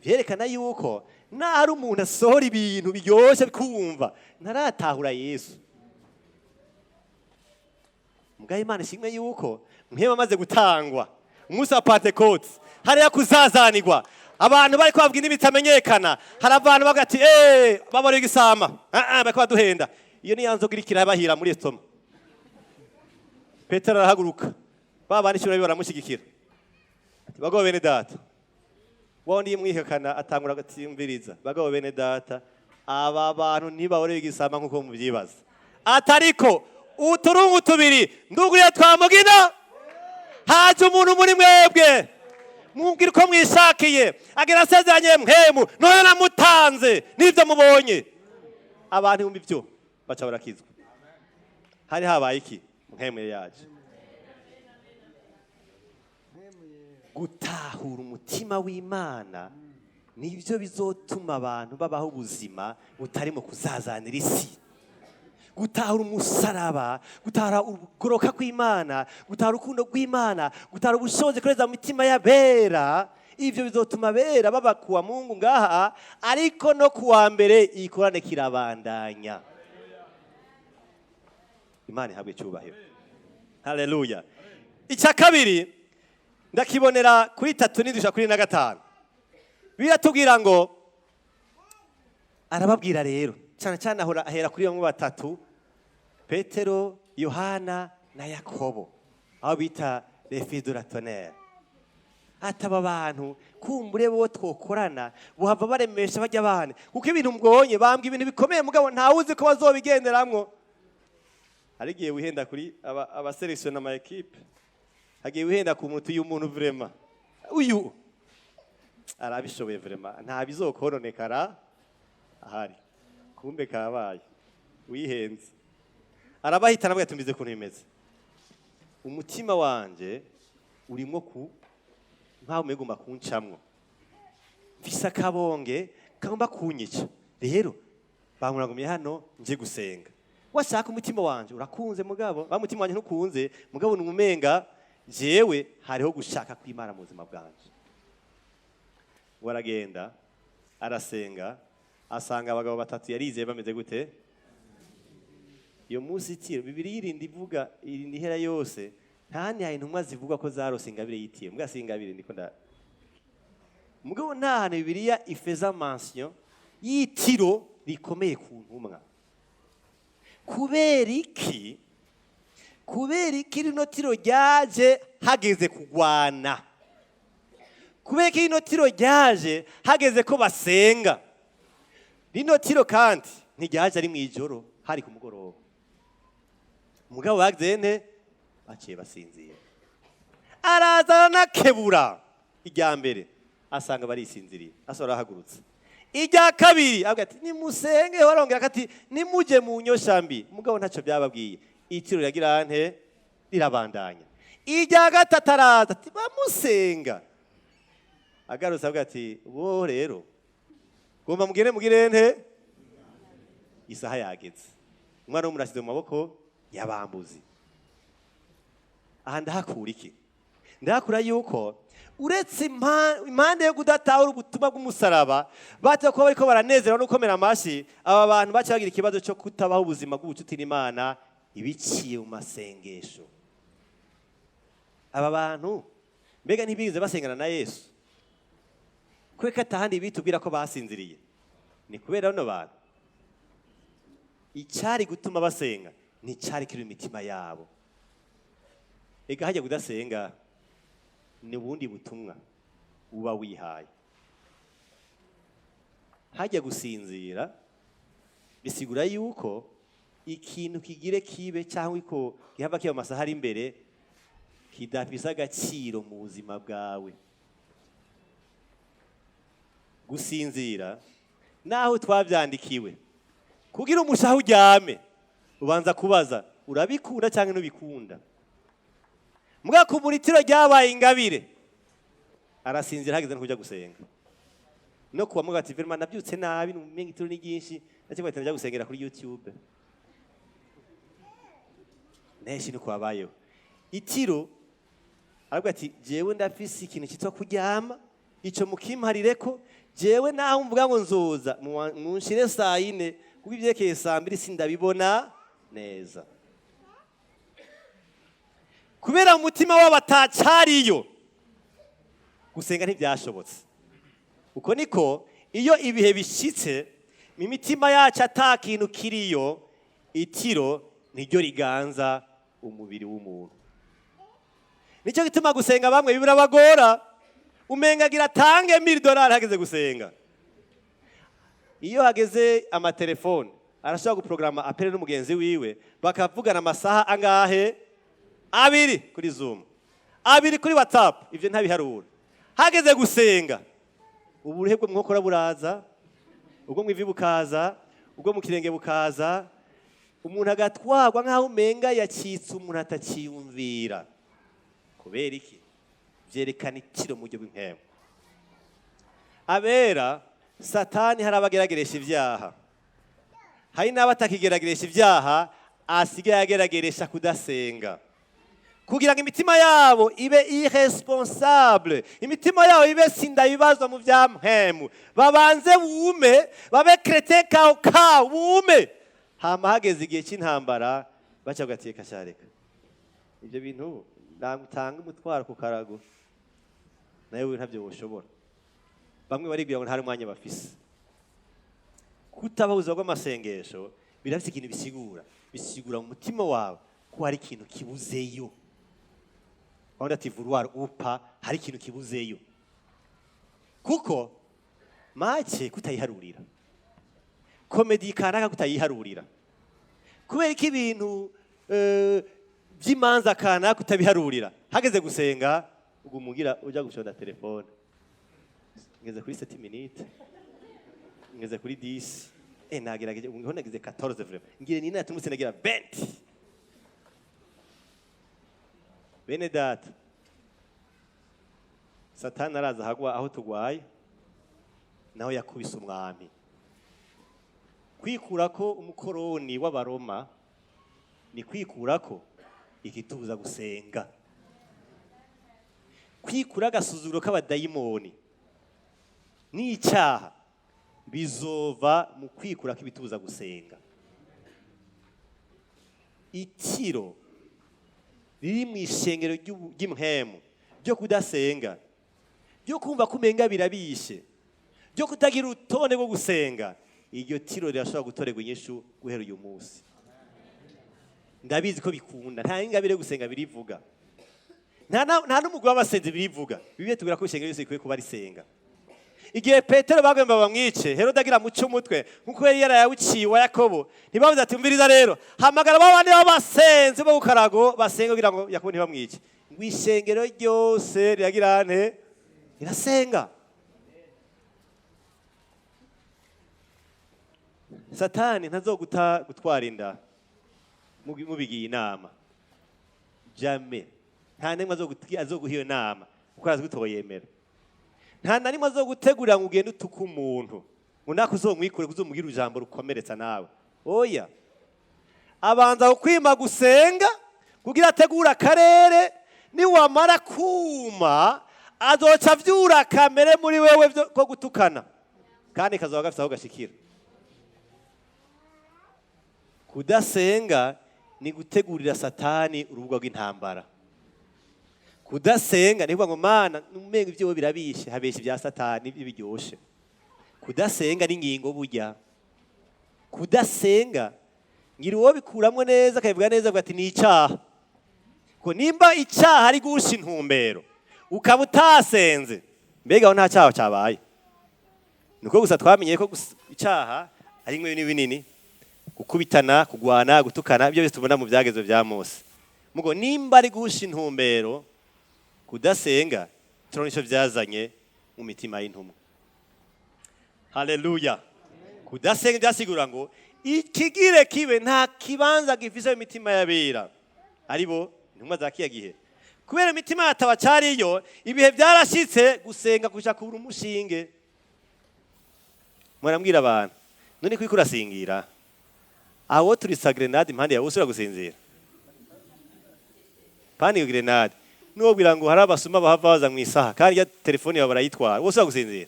vyerekana yuko nahari umuntu asohora ibintu biryoshe kumva ntaratahura Yesu. Mugabo Imana ishimwe yuko Mpwemu amaze gutangwa umunsi wa Pantekote, hariya kuzazanirwa, abantu bari kubabwira indimi zitamenyekana. Hari abantu bavuga ati: "Eh, babona igisama, ah ah, bariko baduhenda." Iyo ni ya nzoga iriko irabahira muri estomac. Petero arahaguruka, ba bandi 12 baramushyigikira, ati: "Bagabo bene data." Wa wundi yimwihakana atangura agatiyumviriza: "Bagabo bene data, aba bantu ntibahoreye igisama nk'uko mubyibaza." Atariko uturungu tubiri nduguriye twamugina, haje umuntu muri mwebwe mubwira uko mwishakiye, agira asezeranye Mpwemu, none namutanze n'ibyo mubonye. Abantu ibihumbi byo baca barakizwa. Hari habaye iki? Mpwemu yaje. Gutahura umutima w'Imana nibyo bizotuma abantu babaho ubuzima butarimo kuzazanira isi. Gutahura umusaraba, gutahura ukugoroka kw'Imana, gutahura urukundo rw'Imana, gutahura ubushobozi kureza mu mitima y'abera, ivyo bizotuma abera baba kuwa Mungu ngaha, ariko no kuwa mbere ikorane kirabandanya. Imana ihabwe icyubahiro, haleluya. Icya kabiri ndakibonera kuri 37 kuri 5. Biratubwira ngo arababwira rero cyane cyane, ahora ahera kuri bamwe batatu: Petero, Yohana na Yakobo, aho bita les fils de la tonnerre. Ataba abantu kumbure bo twokorana buhava baremesha bajya abana, kuko ibintu mbonye bambwa ibintu bikomeye, mugabo ntawuzi ko bazobigenderamwo. Hari igihe wihenda kuri abasélectionna ama équipe, hagiye wihenda ku muntu, uyu muntu vraiment uyu arabishoboye, vraiment nta bizokononekara ahari, kumbe kabaye wihenze. Arabahitana avuga ati: "Mbize ukuntu bimeze, umutima wanje urimo ku nkaho umegomba kuncamwo, mfise akabonge kagomba kunyica, rero bamuragumye hano nje gusenga. Washaka umutima wanje urakunze, mugabo ba mutima wanje ntukunze, mugabo numumenga jewe hariho gushaka kw'Imana mu buzima bwanje." Waragenda arasenga, asanga abagabo batatu yarizeye bameze gute iyo munsi. Itiro bibiri yirinda ivuga, irinda ihera yose. Nta handi hari intumwa zivuga ko zarose ingabire y'itiro, mbwa si ingabire ndiko nda, mugabo nta hantu Bibiliya ifeza mention y'itiro rikomeye ku ntumwa. Kubera iki? Kubera iki rino tiro ryaje hageze kugwana? Kubera iki rino tiro ryaje hageze ko basenga? Rino tiro kandi ntiryaje ari mu ijoro, hari ku mugoroba. Mugabo bagize nte? Baciye basinzira. Araza aranakebura irya mbere, asanga barisinziriye, asora arahagurutse. Irya kabiri avuga ati: "Nimusenge." Barongera ati: "Nimujye mu nyosha mbi." Mugabo ntacyo byababwiye, itiro riragira nte? Rirabandanya. Irya gatatu araza ati: "Bamusenga." Agarutse avuga ati: "Bo rero gomba mugire mugire nte? Isaha yageze, umwana w'umuntu ashyize mu maboko y'abambuzi." Aha ndahakura iki? Ndahakura yuko uretse impande yo kudatahura ubutumwa bw'umusaraba, baza kuba bariko baranezerwa no gukomera amashyi, aba bantu baca bagira ikibazo cyo kutabaho ubuzima bw'ubucuti n'Imana ibiciye mu masengesho. Aba bantu mbega ntibigeze basengana na Yesu? Kubera atahandi bitubwira ko basinziriye, ni kubera bano bantu icyari gutuma basenga nticyari kiri mu mitima yabo. Ega hajya kudasenga ni ubundi butumwa uba wihaye. Hajya gusinzira bisigura yuko ikintu kigire kibe cyangwa iko gihava kiba amasaha ari imbere kidafise agaciro mu buzima bwawe. Gusinzira naho twabyandikiwe kugira umushaha uryame, ubanza kubaza urabikunda cyangwa ntubikunda. Mbwa itiro ryabaye ingabire, arasinzira hageze no kujya gusenga no kuba muga ati: "Vraiment nabyutse nabi, numenga itiro ni ryinshi, ndakibwa ati njya gusengera kuri YouTube." Nenshi niko wabayeho. Itiro aravuga ati: "Jewe ndafise ikintu cyitwa kuryama, ico mukimparireko. Jewe naho mvuga ngo nzoza munshire saa 4, kuko ivyerekeye saa 2 sindabibona neza." Kubera mu mutima wabo atacariyo, gusenga ntibyashobotse. Uko niko iyo ibihe bishitse mu mitima yacu ata kintu kiriyo, itiro niryo riganza umubiri w'umuntu. Nicyo gituma gusenga bamwe birabagora, umenga agira atange $1000 hageze gusenga. Iyo hageze amatelefone, arashobora guprograma appel n'umugenzi wiwe, bakavugana amasaha angahe? 2 kuri Zoom, 2 kuri WhatsApp, ivyo ntabiharura. Hageze gusenga, uburuhe bwo mu nkokora buraza, ubwo mu ivi bukaza, ubwo mu kirenge bukaza, umuntu agatwarwa nk'aho umenga yacitse umuntu atakiyumvira. Kubera iki? Vyerekana itiro mu buryo bw'impemu. Abera Satani hari abagerageresha ibyaha, hari n'abo atakigerageresha ibyaha, asigaye agerageresha kudasenga, kugira ngo imitima yabo ibe irresponsable, imitima yabo ibe sindabibazwa mu bya mpemu, babanze bume, babe chrétien kao kao, bume. Hama hageze igihe cy'intambara, baca bagateka cyareka ibyo bintu, nagutanga umutwaro ku karago nawe ntabyo woshobora. Bamwe baribwira ngo nta mwanya bafise. Kutabaho ubuzima bw'amasengesho birafite ikintu bisigura. Bisigura mu mutima wawe ko hari ikintu kibuzeyo. Wabona ati vouloir ou pas, hari ikintu kibuzeyo, kuko make kutayiharurira comédie kanaka, kutayiharurira kubera ko ibintu by'imanza kanaka kutabiharurira, hageze gusenga ugumugira ujya gushonda telefone: "Ngeze kuri 7 minutes, ngeze kuri 10, nagerageje, ubu nagize 14, vraiment ngire ni natumutse nagira 20." Bene data, Satani araza ahagwa aho tugwaye, naho yakubise umwami. Kwikurako umukoroni w'Abaroma ni kwikurako ikitubuza gusenga, kwikura agasuzuguro k'abadayimoni n'icyaha bizova mu kwikurako ibitubuza gusenga. Itiro riri mu ishengero ry'impwemu ryo kudasenga, ryo kumva ko umenga birabishe, ryo kutagira urutonde rwo gusenga, iryo tiro rirashobora gutorerwa inyishu guhera uyu munsi. Ndabizi ko bikunda. Nta ingabire yo gusenga birivuga, nta n'umugwi w'abasenzi birivuga. Bibiliya tubwira ko ishengero ryose rikwiye kuba risenga. Igihe Petero bagomba bamwice, Herode agira muce umutwe nkuko yari yarayawuciye wa Yakobo, ntibavuze ati: "Umviriza rero, hamagara ba bandi b'abasenzi bo ku karago basenga kugira ngo Yakobo ntibamwice"? Ngo ishengero ryose riragira nte? Rirasenga. Satani ntazoguta gutwara inda mubigiye inama, jamais. Nta n'imwe azoguha iyo nama, kuko arazi ko utoyemera. Nta na rimwe azogutegurira ngo ugende utuke umuntu, ngo nako uzomwikure, uzomubwire ijambo rukomeretsa nawe. Oya, abanza kukwima gusenga kugira ategure akarere. Niwamara kuma, azoca avyura kamere muri wewe ko gutukana, kandi kazoba gafise aho gashikira. Kudasenga ni gutegurira Satani urubuga rw'intambara. Kudasenga ni ukuvuga ngo Mana, umenga ibyo birabishe, habesha ibya Satani ibyo biryoshe. Kudasenga ni ingingo burya. Kudasenga ngira uwo bikuramwo neza akabivuga neza, avuga ati ni icyaha. Ko nimba icyaha ari gusha intumbero ukaba utasenze, mbega aho nta cyaha cyabaye? Nuko gusa twamenye ko icyaha ari nk'ibintu binini, gukubitana, kugwana, gutukana, ibyo byose tubona mu byagezo bya Mose. Mugo nimba ari gusha intumbero, kudasenga turabona icyo byazanye mu mitima y'intumwa. Haleluya! Kudasenga byasigura ngo ikigire kibe nta kibanza gifise mu mitima y'abera, aribo intumwa za kiya gihe, kubera imitima yatabacariyo. Ibihe byarashitse gusenga kuja kubura umushinge. Murambwira abantu none kwiko urasingira aho turisa grenade impande yawe, usubira gusinzira pani iyo grenade, nubwira ngo hari abasuma bahava baza mu isaha kandi ya telefone yawe barayitwara, wose gusinzira.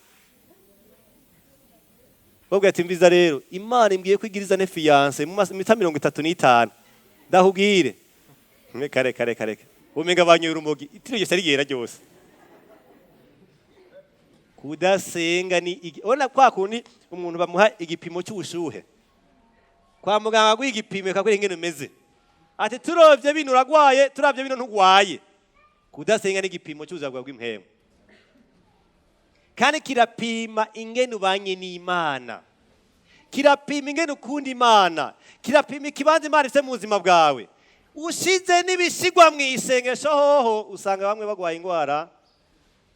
Babwira ati mbiza rero, Imana imbwiye ko igiriza ne fiancé mu minota 35, ndahubwire mwe kare kare kare, umenga banyoye urumogi, itiro ryose rigera ryose. Kudasenga ni ubona kwa kundi umuntu bamuha igipimo cy'ubushuhe kwa muganga, aguha igipimo akakwereka ingene umeze, ati turovye bino uragwaye, turavye bino ntugwaye. Kudasenga ni igipimo cy'ubuzima bwawe bw'impemu, kandi kirapima ingene ubanye n'Imana, kirapima ingene ukunda Imana, kirapima ikibanza Imana ifite mu buzima bwawe. Ushize n'ibishigwa mu isengesho hoho, usanga bamwe bagwaye indwara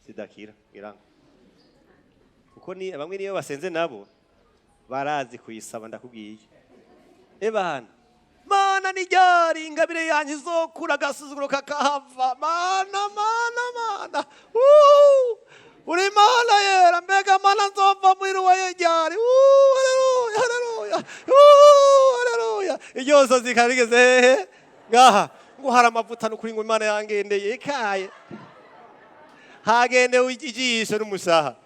zidakira, ngira ngo kuko ni bamwe niyo basenze nabo barazi kuyisaba. Ndakubwiye ebana, Mana, ni ryari ingabire yanjye izokura, agasuzuguro kakahava? Mana, Mana, Mana, uri Mana yera, mbega Mana, nzova muri ruwaye ryari? Haleluya, haleluya, haleluya! Iryo sozi rikaba rigeze hehe ngaha, ngo hari amavuta n'ukuri, ngo Imana yangendeye ikaye, hagendewe ijisho n'umushaha.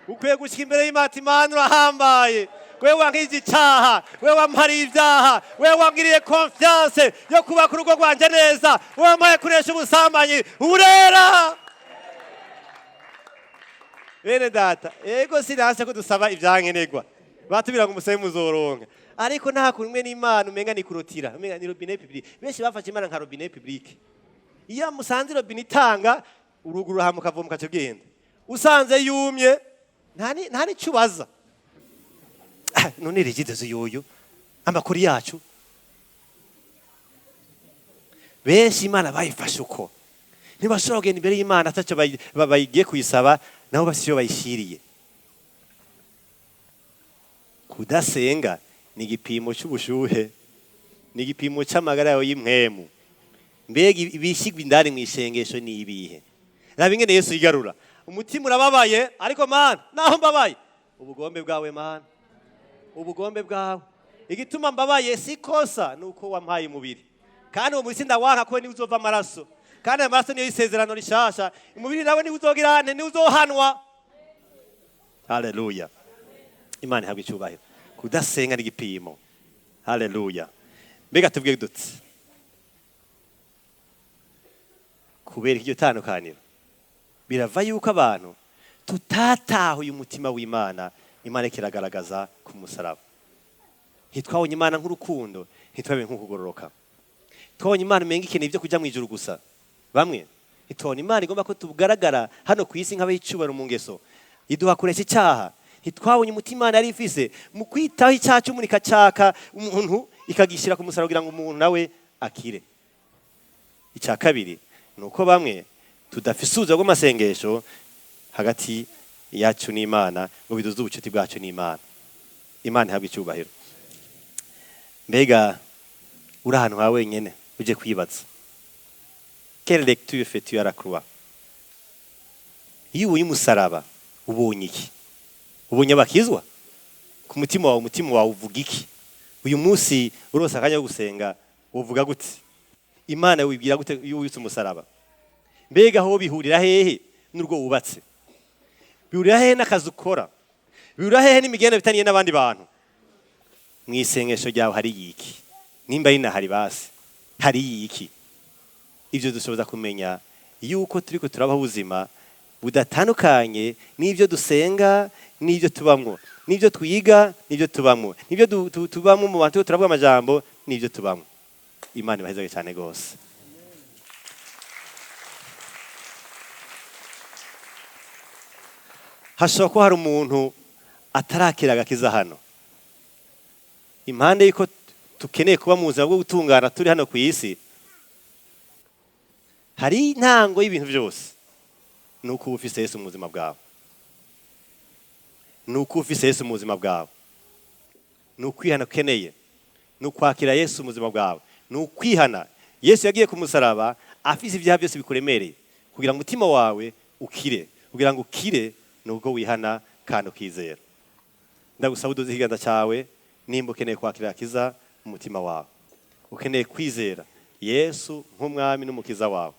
Ukwiye gushyika imbere y'Imana ati Imana urahambaye, wewe wankije icyaha, wewe wampariye ibyaha, wewe wangiriye confiance yo kubaka urugo rwanjye neza, wewe wampaye kuresha ubusambanyi, urera. Bene data, ego sinase ko dusaba ibyankenerwa, batubwira ngo umusabe muzoronka, ariko nta kumwe n'Imana umenga ni kurotira, umenga ni robinet publique. Benshi bafashe Imana nka robinet publique. Iyo musanze robine itanga, uruguru hama ukavoma ukaca ugenda. Usanze yumye, nta n'icyo ubaza. Ah, none Regideso yoyo amakuru yacu. Benshi Imana bayifashe uko, ntibashobora kugenda imbere y'Imana atacyo bayigiye kuyisaba, nabo basi iyo bayishyiriye. Kudasenga ni igipimo cy'ubushuhe, ni igipimo cy'amagara yawe y'impwemu. Mbega ibishyirwa indani mu isengesho ni ibihe? Raba ingene Yesu yigarura umutima, urababaye, ariko Mana, naho mbabaye, ubugombe bwawe, Mana, ubugombe bwawe. Igituma mbabaye si kosa, ni uko wampaye umubiri, kandi uwo mubiri sindawanka, ko niwe uzova amaraso, kandi ayo maraso niyo y'isezerano rishasha. Umubiri nawe niwe uzogira ante, niwe uzohanwa. Haleluya, Imana ihabwa icyubahiro. Kudasenga n'igipimo. Haleluya! Mbega tubwiye dutse kubera iryo tandukaniro birava yuko abantu tutatahuye umutima w'Imana. Imana ikiragaragaza ku musaraba. Ntitwabonye Imana nk'urukundo, ntitwabonye nk'ukugororoka. Twabonye Imana umenga ikeneye ibyo kujya mu ijuru gusa. Bamwe ntitubona Imana igomba ko tugaragara hano ku isi nk'abayicubaro mu ngeso, iduha kuresha icyaha. Ntitwabonye umutima Imana yari ifise mu kwitaho icyaha cy'umuntu, ikacaka umuntu ikagishyira ku musaraba kugira ngo umuntu nawe akire. Icya kabiri ni uko bamwe tudafise ubuzima bw'amasengesho hagati yacu n'Imana ngo biduze ubucuti bwacu n'Imana. Imana ihabwe icyubahiro. Mbega uri ahantu ha wenyine, uje kwibaza: quelle lecture fais-tu à la croix? Iyo ubonye umusaraba, ubonye iki? Ubonye abakizwa ku mutima wawe? Umutima wawe uvuga iki? Uyu munsi urose akanya ko gusenga, uvuga gute? Imana wibwira gute iyo wibutse umusaraba? Mbega aho bihurira hehe n'urwo wubatse? Bihurira hehe n'akazi ukora? Bihurira hehe n'imigenderanire bitaniye n'abandi bantu? Mu isengesho ryawe hari iki? Nimba ari hari basi hari iki? Ibyo dushobora kumenya. Yuko turiko turabaho ubuzima budatandukanye n'ibyo dusenga, n'ibyo tubamwo, n'ibyo twiga, n'ibyo tubamwo, n'ibyo tubamwo mu bantu, turavuga amajambo, n'ibyo tubamwo. Imana ibahezage cyane rwose. Hashobora kuba hari umuntu atarakira agakiza hano. Impande y'uko tukeneye kuba mu buzima bwo gutungana turi hano ku isi, hari intango y'ibintu byose ni uko uba ufise Yesu mu buzima bwawe, ni uko ufise Yesu mu buzima bwawe, ni ukwihana ukeneye, ni ukwakira Yesu mu buzima bwawe, ni ukwihana. Yesu yagiye ku musaraba afise ibyaha byose bikuremereye kugira ngo umutima wawe ukire. Kugira ngo ukire ni uko wihana kandi ukizera. Ndagusaba uduze ikiganza cyawe nimba ukeneye kwakira akiza mu mutima wawe, ukeneye kwizera Yesu nk'umwami n'umukiza wawe,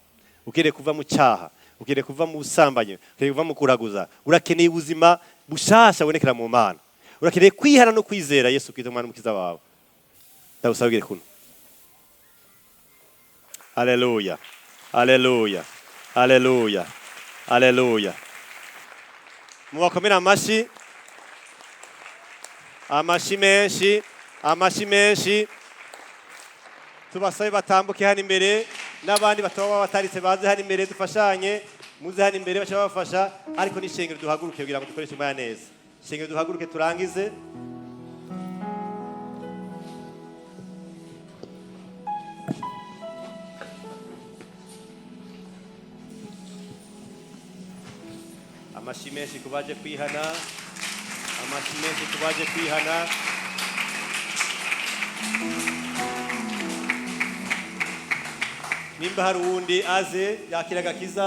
ukeneye kuva mu cyaha, ukeneye kuva mu busambanyi, ukeneye kuva mu kuraguza, urakeneye ubuzima bushasha bubonekera mu Mana, urakeneye kwihana no kwizera Yesu Kristo umwami n'umukiza wawe. Ndagusaba ubwire kuno. Haleluya, haleluya, haleluya, haleluya! Mubakomere amashi, amashi menshi, amashi menshi. Tubasabe batambuke hano imbere, n'abandi bataba bataritse baze hano imbere, dufashanye. Muze hano imbere, baca babafasha. Ariko n'ishengero duhaguruke kugira ngo dukoreshe umwanya neza. Ishengero duhaguruke, turangize. Amashi menshi ku baje kwihana, amashi menshi ku baje kwihana. Nimba hari uwundi, aze yakira agakiza.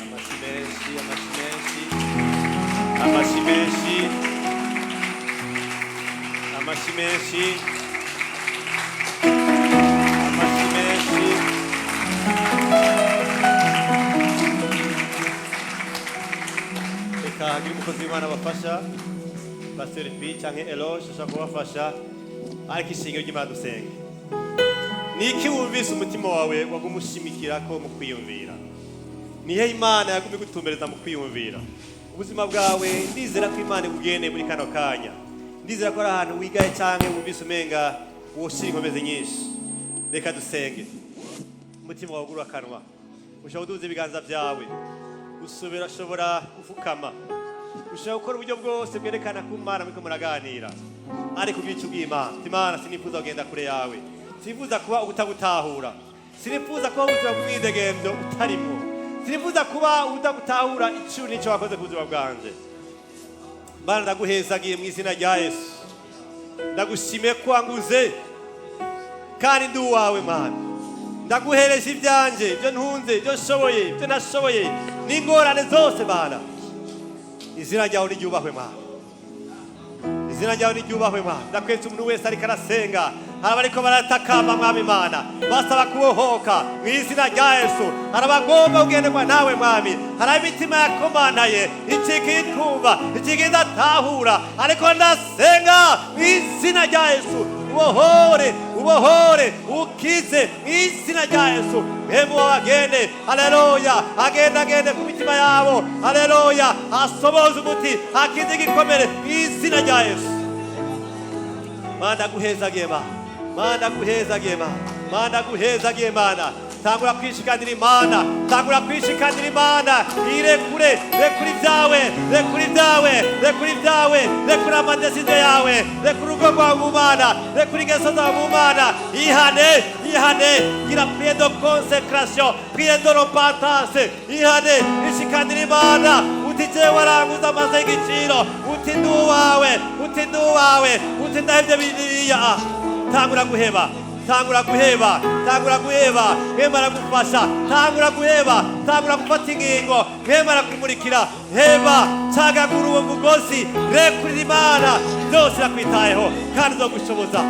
Amashi menshi, amashi menshi, amashi menshi, amashi menshi, amashi menshi. Reka hagire umukozi w'Imana abafasha, Pastor P canke Eloge ashobora kubafasha. Ariko ishingiro ry'Imana, dusenge. Ni iki wumvise umutima wawe waguma ushimikira ko mu kwiyumvira? Nihe Imana yaguma igutumbereza mu kwiyumvira ubuzima bwawe? Ndizera ko Imana igugeneye muri kano kanya. Ndizera ko ari ahantu wigaye canke wumvise umenga woshira inkomezi nyinshi. Reka dusenge. Umutima wawe ugurura akanwa, ushobora kuduza ibiganza byawe, usubira, ushobora gufukama, ushobora gukora uburyo bwose bwerekana ko Imana muriko muraganira. Ariko ugira icyo ubwiye Imana. Uti: "Imana, sinifuza kugenda kure yawe, sinifuza kuba utagutahura, sinifuza kuba ubuzima bw'umwidegemvyo utarimwo, sinifuza kuba utagutahura icuri n'icyo wakoze ku buzima bwanje. Mana, ndaguhezagiye mu izina rya Yesu. Ndagushimiye ko wanguze kandi ndi uwawe. Mana, ndaguhereje ibyanjye, ibyo ntunze, ibyo nshoboye, ibyo nashoboye, n'ingorane zose. Mana, izina ryawe niryubahwe. Mana, izina ryawe niryubahwe. Mana, ndakwetse umuntu wese ariko arasenga. Hari abariko baratakamba, Mwami Mana, basaba kubohoka mu izina rya Yesu. Hari abagomba kugenderwa nawe, Mwami. Hari imitima yakomanaye, icika ikumva, icika idatahura, ariko ndasenga mu izina rya Yesu, ubohore, ubohore, ukize mu izina rya Yesu. Mpemu agende, haleluya, agende, agende ku mitima yabo, haleluya, asoboze umuti, akize igikomere mu izina rya Yesu. Mana, guhezagiye. Mana, Mana, guhezagiye. Mana, Mana, guhezagiye. Mana, tangura kwishikanira Imana, tangura kwishikanira Imana. Irekure, rekura ibyawe, rekura ibyawe, rekura ibyawe, rekura ama décisions yawe, rekura urugo rwawe mu Mana, rekura ingeso zawe mu Mana. Ihane, ihane, gira prière de consécration, prière de repentance. Ihane, ishikanira Imana. Uti: "Jewe waranguza amaze y'igiciro." Uti: "Ndi uwawe." Uti: "Ndi uwawe." Uti: "Ndahevye biriya." Tangura guheba, tangura guheba, tangura guheba. Mwema aragufasha. Tangura guheba, tangura gufata ingingo. Mwema arakumurikira. Heba, cagagura uwo mugozi, rekurira Imana byose. Irakwitayeho kandi izogushoboza.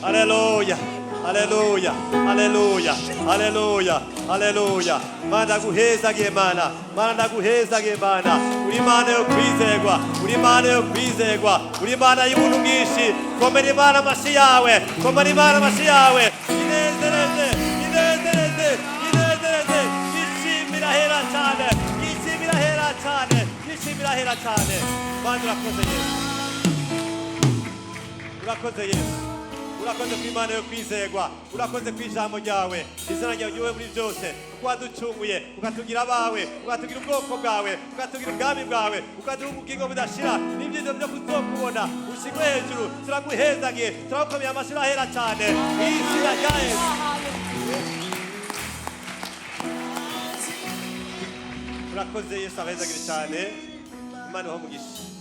Haleluya. Haleluya, haleluya, haleluya, haleluya. Mana, ndaguhezagiye Mana, Mana, ndaguhezagiye Mana. Uri Imana yo kwizegwa, uri Imana yo kwizegwa, uri Imana y'ubuntu bwinshi. Komera Imana amashi yawe, komera Imana amashi yawe. Inezereze, inezereze, inezereze. Ishimira hera cyane, ishimira hera cyane, ishimira hera cyane. Mana, urakoze Yesu, urakoze Yesu, urakoze ku Imana yo kwizegwa, urakoze ku ijambo ryawe. Izina ryawe ryuwe muri byose, kuko waducunguye ukatugira abawe, ukatugira ubwoko bwawe, ukatugira ubwami bwawe, ukaduha ubugingo budashira n'ibyiza byo kuzokubona. Ushigwe hejuru. Turaguhezagiye, turagukomeye amashyi ahera cyane izina rya Yesu. Urakoze Yesu, abahezagire cyane. Imana ibahe umugisha.